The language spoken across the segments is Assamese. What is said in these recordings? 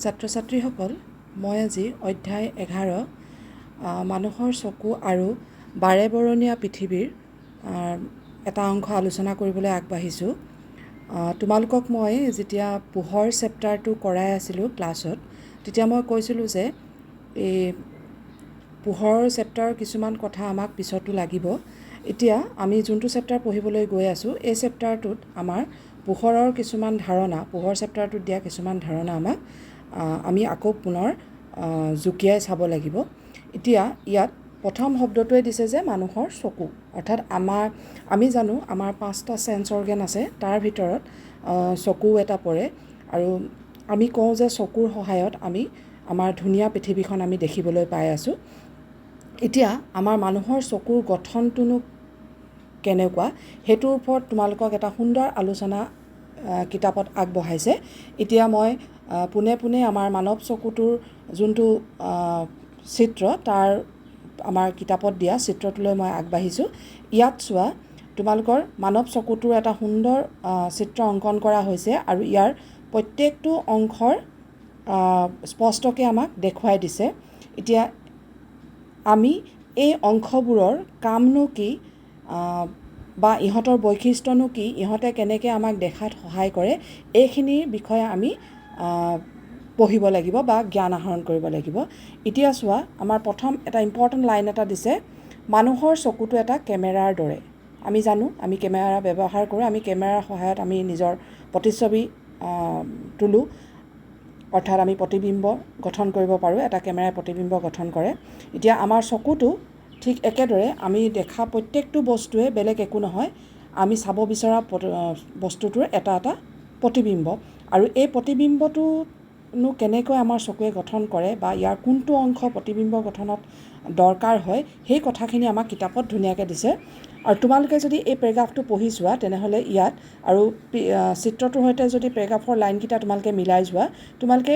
ছাত্ৰ ছাত্ৰীসকল, মই আজি অধ্যায় 11 মানুহৰ চকু আৰু বাৰেবৰণীয়া পৃথিৱীৰ এটা অংশ আলোচনা কৰিবলৈ আগবাঢ়িছোঁ। তোমালোকক মই যেতিয়া পোহৰ চেপ্টাৰটো কৰাই আছিলোঁ ক্লাছত, তেতিয়া মই কৈছিলোঁ যে এই পোহৰৰ চেপ্টাৰৰ কিছুমান কথা আমাক পিছতো লাগিব। এতিয়া আমি যোনটো চেপ্টাৰ পঢ়িবলৈ গৈ আছোঁ, এই চেপ্টাৰটোত আমাৰ পোহৰৰ কিছুমান ধাৰণা, পোহৰ চেপ্টাৰটোত দিয়া কিছুমান ধাৰণা আমাক আমি আকৌ পুনৰ জুকিয়াই চাব লাগিব। এতিয়া ইয়াত প্ৰথম শব্দটোৱে দিছে যে মানুহৰ চকু, অৰ্থাৎ আমি জানো আমাৰ 5টা চেন্স অৰ্গেন আছে, তাৰ ভিতৰত চকু এটা পৰে। আৰু আমি কওঁ যে চকুৰ সহায়ত আমি আমাৰ ধুনীয়া পৃথিৱীখন আমি দেখিবলৈ পাই আছোঁ। এতিয়া আমাৰ মানুহৰ চকুৰ গঠনটোনো কেনেকুৱা, সেইটোৰ ওপৰত তোমালোকক এটা সুন্দৰ আলোচনা কিতাপত আগবঢ়াইছে। এতিয়া মই পোনে পোনে আমাৰ মানৱ চকুটোৰ যোনটো চিত্ৰ, তাৰ আমাৰ কিতাপত দিয়া চিত্ৰটোলৈ মই আগবাঢ়িছোঁ। ইয়াত চোৱা, তোমালোকৰ মানৱ চকুটোৰ এটা সুন্দৰ চিত্ৰ অংকন কৰা হৈছে আৰু ইয়াৰ প্ৰত্যেকটো অংশৰ স্পষ্টকৈ আমাক দেখুৱাই দিছে। এতিয়া আমি এই অংশবোৰৰ কামনো কি বা ইহঁতৰ বৈশিষ্ট্যনো কি, ইহঁতে কেনেকৈ আমাক দেখাত সহায় কৰে, এইখিনিৰ বিষয়ে আমি পঢ়িব লাগিব বা জ্ঞান আহৰণ কৰিব লাগিব। এতিয়া চোৱা, আমাৰ প্ৰথম এটা ইম্পৰ্টেণ্ট লাইন এটা দিছে, মানুহৰ চকুটো এটা কেমেৰাৰ দৰে। আমি জানো আমি কেমেৰা ব্যৱহাৰ কৰোঁ, আমি কেমেৰাৰ সহায়ত আমি নিজৰ প্ৰতিচ্ছবি তোলোঁ, অৰ্থাৎ আমি প্ৰতিবিম্ব গঠন কৰিব পাৰোঁ, এটা কেমেৰাই প্ৰতিবিম্ব গঠন কৰে। এতিয়া আমাৰ চকুটো ঠিক একেদৰে আমি দেখা প্ৰত্যেকটো বস্তুৱে বেলেগ একো নহয়, আমি চাব বিচৰা বস্তুটোৰ এটা এটা প্ৰতিবিম্ব। আৰু এই প্ৰতিবিম্বটোনো কেনেকৈ আমাৰ চকুৱে গঠন কৰে বা ইয়াৰ কোনটো অংশ প্ৰতিবিম্ব গঠনত দৰকাৰ হয়, সেই কথাখিনি আমাক কিতাপত ধুনীয়াকৈ দিছে। আৰু তোমালোকে যদি এই পেৰাগ্ৰাফটো পঢ়ি চোৱা, তেনেহ'লে ইয়াত আৰু চিত্ৰটোৰ সৈতে যদি পেৰাগ্ৰাফৰ লাইনকেইটা তোমালোকে মিলাই যোৱা, তোমালোকে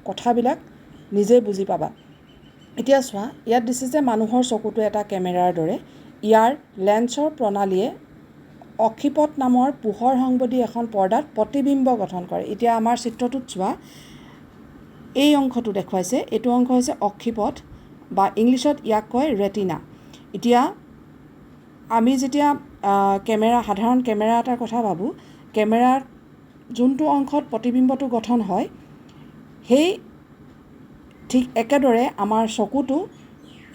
কথাবিলাক নিজেই বুজি পাবা। এতিয়া চোৱা, ইয়াত দিছে যে মানুহৰ চকুটো এটা কেমেৰাৰ দৰে, ইয়াৰ লেন্সৰ প্ৰণালীয়ে অক্ষিপট নামৰ পোহৰ সংবদী এখন পৰ্দাত প্ৰতিবিম্ব গঠন কৰে। এতিয়া আমাৰ চিত্ৰটোত চোৱা, এই অংশটো দেখুৱাইছে, এইটো অংশ হৈছে অক্ষিপথ বা ইংলিছত ইয়াক কয় ৰেটিনা। এতিয়া আমি যেতিয়া কেমেৰা, সাধাৰণ কেমেৰা এটাৰ কথা ভাবোঁ, কেমেৰাৰ যোনটো অংশত প্ৰতিবিম্বটো গঠন হয়, সেই ঠিক একেদৰে আমাৰ চকুটো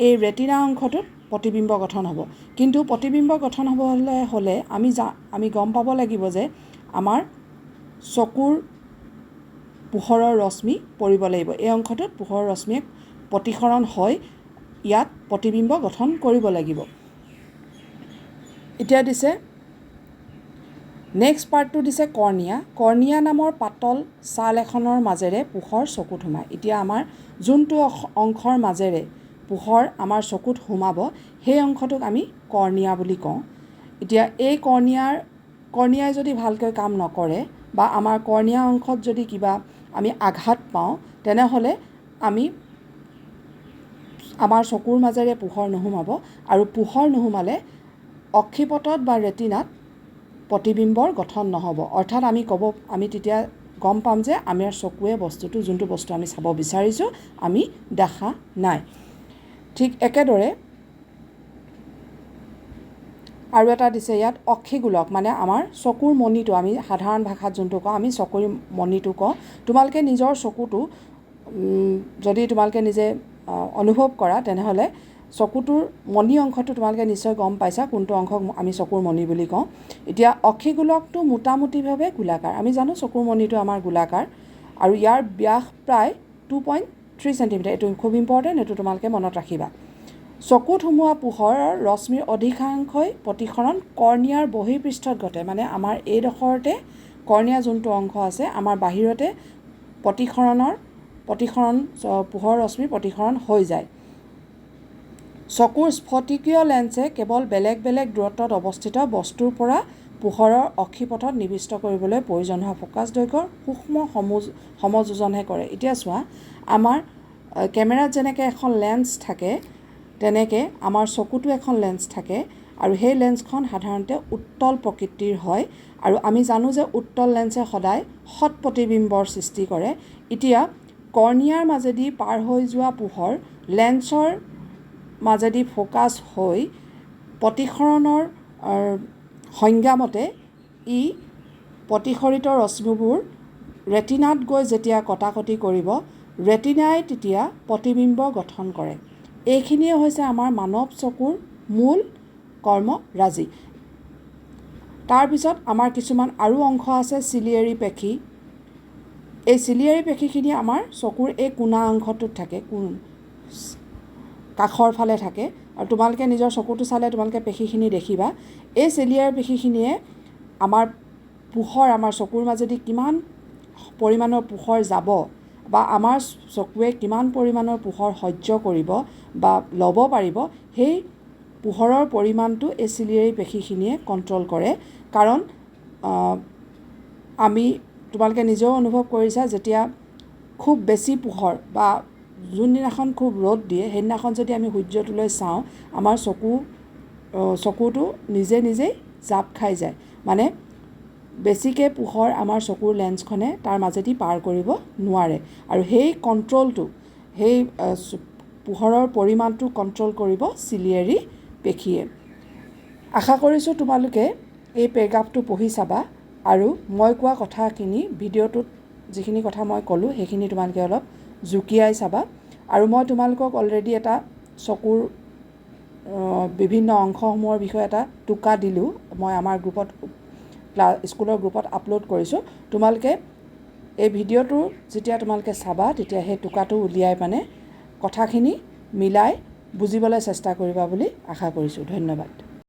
এই ৰেটিনা অংশটোত প্ৰতিবিম্ব গঠন হ'ব। কিন্তু প্ৰতিবিম্ব গঠন হ'বলৈ হ'লে আমি গম পাব লাগিব যে আমাৰ চকুৰ পোহৰৰ ৰশ্মি পৰিব লাগিব, এই অংশটোত পোহৰৰ ৰশ্মিয়ে প্ৰতিসৰণ হৈ ইয়াত প্ৰতিবিম্ব গঠন কৰিব লাগিব। এতিয়া দিছে নেক্সট পাৰ্টটো দিছে কৰ্ণিয়া। কৰ্ণিয়া নামৰ পাতল ছাল এখনৰ মাজেৰে পোহৰ চকুত সোমায়। এতিয়া আমাৰ যোনটো অংশৰ মাজেৰে পোহৰ আমাৰ চকুত সোমাব, সেই অংশটোক আমি কৰ্ণিয়া বুলি কওঁ। এতিয়া এই কৰ্ণিয়াই যদি ভালকৈ কাম নকৰে বা আমাৰ কৰ্ণিয়া অংশত যদি কিবা আমি আঘাত পাওঁ, তেনেহ'লে আমাৰ চকুৰ মাজেৰে পোহৰ নোসোমাব, আৰু পোহৰ নোসোমালে অক্ষিপটত বা ৰেটিনাত প্ৰতিবিম্বৰ গঠন নহ'ব। অৰ্থাৎ আমি তেতিয়া গম পাম যে আমাৰ চকুৱে বস্তুটো, যোনটো বস্তু আমি চাব বিচাৰিছোঁ, আমি দেখা নাই। ঠিক একেদৰে আৰু এটা দিছে ইয়াত অক্ষিগোলক, মানে আমাৰ চকুৰ মণিটো, আমি সাধাৰণ ভাষাত যোনটো কওঁ, আমি চকুৰ মণিটো কওঁ। তোমালোকে নিজৰ চকুটো যদি তোমালোকে নিজে অনুভৱ কৰা, তেনেহ'লে চকুটোৰ মণি অংশটো তোমালোকে নিশ্চয় গম পাইছা কোনটো অংশক আমি চকুৰ মণি বুলি কওঁ। এতিয়া অক্ষিগোলকটো মোটামুটিভাৱে গোলাকাৰ, আমি জানো চকুৰ মণিটো আমাৰ গোলাকাৰ, আৰু ইয়াৰ ব্যাস প্ৰায় 2.3 চেণ্টিমিটাৰ। এইটো খুব ইম্পৰ্টেণ্ট, এইটো তোমালোকে মনত ৰাখিবা। চকুত সোমোৱা পোহৰৰ ৰশ্মিৰ অধিকাংশই প্ৰতিসৰণ কৰ্ণিয়াৰ বহিঃপৃষ্ঠত ঘটে, মানে আমাৰ এইডোখৰতে কৰ্ণিয়া যোনটো অংশ আছে, আমাৰ বাহিৰতে পোহৰ ৰশ্মিৰ প্ৰতিসৰণ হৈ যায়। চকুৰ স্ফটিকীয় লেন্সে কেৱল বেলেগ বেলেগ দূৰত্বত অৱস্থিত বস্তুৰ পৰা পোহৰৰ অক্ষিপথত নিবিষ্ট কৰিবলৈ প্ৰয়োজন হোৱা ফ'কাছ দৈৰ্ঘ্যৰ সূক্ষ্ম সমযোজনহে কৰে। এতিয়া চোৱা, আমাৰ কেমেৰাত যেনেকৈ এখন লেন্স থাকে, তেনেকৈ আমাৰ চকুতো এখন লেন্স থাকে, আৰু সেই লেন্সখন সাধাৰণতে উত্তল প্ৰকৃতিৰ হয়, আৰু আমি জানো যে উত্তল লেন্সে সদায় সৎ প্ৰতিবিম্বৰ সৃষ্টি কৰে। এতিয়া কৰ্ণিয়াৰ মাজেদি পাৰ হৈ যোৱা পোহৰ লেন্সৰ মাজেদি ফ'কাছ হৈ প্ৰতিসৰণৰ সংজ্ঞামতে ই প্ৰতিসৰিত ৰশ্মিবোৰ ৰেটিনাত গৈ যেতিয়া কটাকটি কৰিব, ৰেটিনাই তেতিয়া প্ৰতিবিম্ব গঠন কৰে। এইখিনিয়ে হৈছে আমাৰ মানৱ চকুৰ মূল কৰ্মৰাজি। তাৰপিছত আমাৰ কিছুমান আৰু অংশ আছে, চিলিয়েৰী পেশী। এই চিলিয়েৰী পেশীখিনি আমাৰ চকুৰ এই কোণা অংশটোত থাকে, কোণ কাষৰ ফালে থাকে। আৰু তোমালোকে নিজৰ চকুটো চালে তোমালোকে পেশীখিনি দেখিবা। এই চিলিয়েৰী পেশীখিনিয়ে আমাৰ পোহৰ, আমাৰ চকুৰ মাজেদি কিমান পৰিমাণৰ পোহৰ যাব বা আমাৰ চকুৱে কিমান পৰিমাণৰ পোহৰ সহ্য কৰিব বা ল'ব পাৰিব, সেই পোহৰৰ পৰিমাণটো এই চিলিয়েৰী পেশীখিনিয়ে কণ্ট্ৰল কৰে। কাৰণ আমি তোমালোকে নিজেও অনুভৱ কৰিছা, যেতিয়া খুব বেছি পোহৰ বা যোনদিনাখন খুব ৰ'দ দিয়ে, সেইদিনাখন যদি আমি সূৰ্যটোলৈ চাওঁ, আমাৰ চকুটো নিজে নিজেই জাপ খাই যায়। মানে বেছিকৈ পোহৰ আমাৰ চকুৰ লেন্সখনে তাৰ মাজেদি পাৰ কৰিব নোৱাৰে। আৰু সেই কণ্ট্ৰলটো, সেই পোহৰৰ পৰিমাণটো কণ্ট্ৰল কৰিব চিলিয়েৰী পেশীয়ে। আশা কৰিছোঁ তোমালোকে এই পেৰেগ্ৰাফটো পঢ়ি চাবা আৰু মই কোৱা কথাখিনি, ভিডিঅ'টোত যিখিনি কথা মই ক'লোঁ, সেইখিনি তোমালোকে অলপ জুকিয়াই চাবা। আৰু মই তোমালোকক অলৰেডি এটা চকুৰ বিভিন্ন অংশসমূহৰ বিষয়ে এটা টোকা দিলোঁ, মই আমাৰ গ্ৰুপত, স্কুলৰ গ্ৰুপত আপলোড কৰিছোঁ। তোমালোকে এই ভিডিঅ'টো যেতিয়া তোমালোকে চাবা, তেতিয়া সেই টোকাটো উলিয়াই মানে কথাখিনি মিলাই বুজিবলৈ চেষ্টা কৰিবা বুলি আশা কৰিছোঁ। ধন্যবাদ।